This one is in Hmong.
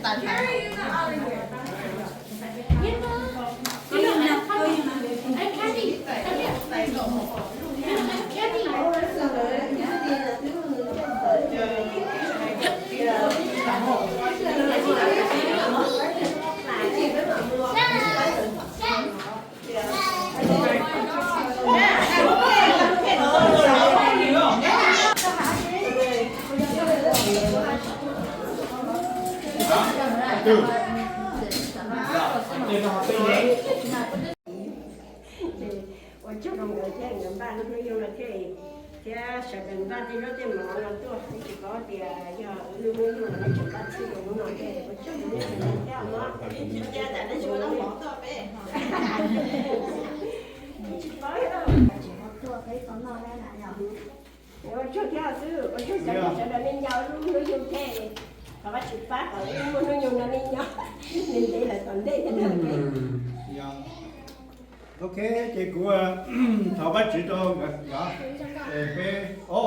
Ua tsaug rau nkawd thiab, nkawd npaj lub hnub nyoog no thiab, thiab sawv daws npaj tej zaub tej mov no tuaj, tsis paub tias yog lub hnub nyoog no tseem npaj txhij rau hnub no thiab. Ua tsaug rau nej sawv daws thiab os. Ua cas nej tsis ua zaub mov tuaj peb? Tsis paub. Ua tsaug thiab xwb, ua tsaug cov sawv daws nej nco lub hnub nyoog thiab, thov Vajtswv pab kom lub hnub nyoog no nej nco, nej ntev lawm tom ntej thiab na. Ok, ces kuv thov Vajtswv rau nkawd, peb, o.